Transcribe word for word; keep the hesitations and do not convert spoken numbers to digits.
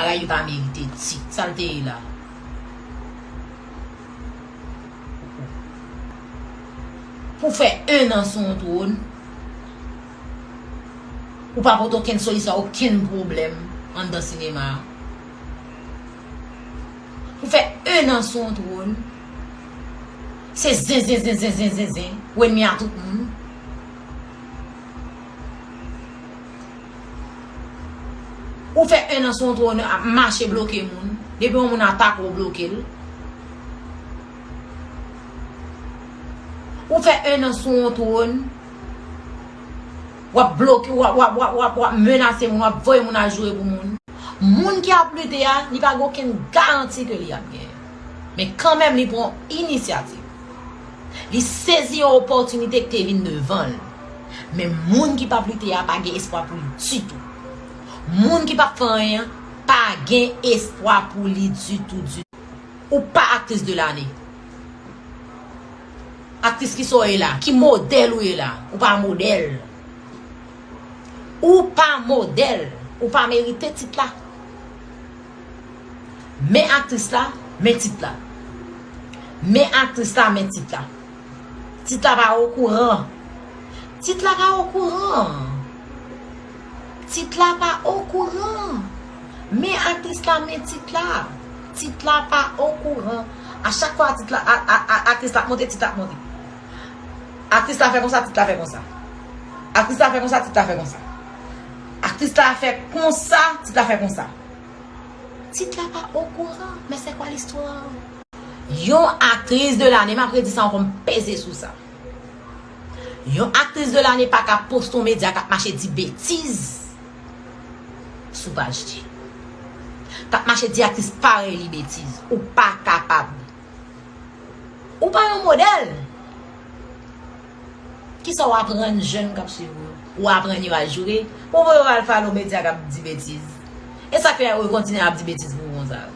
Bagay yo pa merite tit. Sa l te ye la? Pou fè en an sou yon twòn, ou pa pote okenn solisyon a okenn pwoblèm anndan sinema a. Pou fè en an sou yon twòn, se zen, zen, zen, zen, zen, zen, zen, ou enmi a tout moun. Ou fè en an sou yon twòn ap mache bloke moun. Depi yon moun atake w, bloke l. Ou fè en an sou yon twòn, w ap bloke, w ap, w ap, w ap, w ap, w ap menase moun, w ap voye moun al joure pou moun. Moun ki ap lite a, li pa gen okenn garanti ke li ap genyen. Men kanmenm, li pran inisyativ. Li sezi yon opòtinite ki te vin devan l. Men moun ki p ap lite a pa gen espwa pou li ditou. Moun ki p ap fè anyen an pa gen espwa pou li ditou, ditou. Ou pa aktris de lane. Aktris ki sa w ye la? Ki modèl ou ye la? Ou pa modèl. Ou pa modèl. Ou pa merite tit la. Men aktris la, men tit la. Men aktris la, men tit la. Tit la pa okouran. Tit la pa okouran. Tit la pa okouran. Men aktris la, men tit la. Tit la pa okouran. A chak fwa tit la, a, a, a, aktris la ap monte, tit la ap monte. Aktris la fè konsa, tit la fè konsa. Aktris la fè konsa, tit la fè konsa. Aktris la fè konsa, tit la fè konsa. Tit la pa okouran, mais c'est quoi l'histoire? Yon aktris de lane, m ap redi sa ankò, m peze sou sa. Yon aktris de lane pa ka poste yon medya k ap mache di betiz sou paj li. K ap mache di aktris parèy li betiz. Ou pa kapab. Ou pa yon modèl. Kisa w aprann jèn k ap swiv ou? Ou aprann yo al joure? Pou yo al follow medya k ap di betiz. E sa k fè yo kontinye ap di betiz pou ou konsa?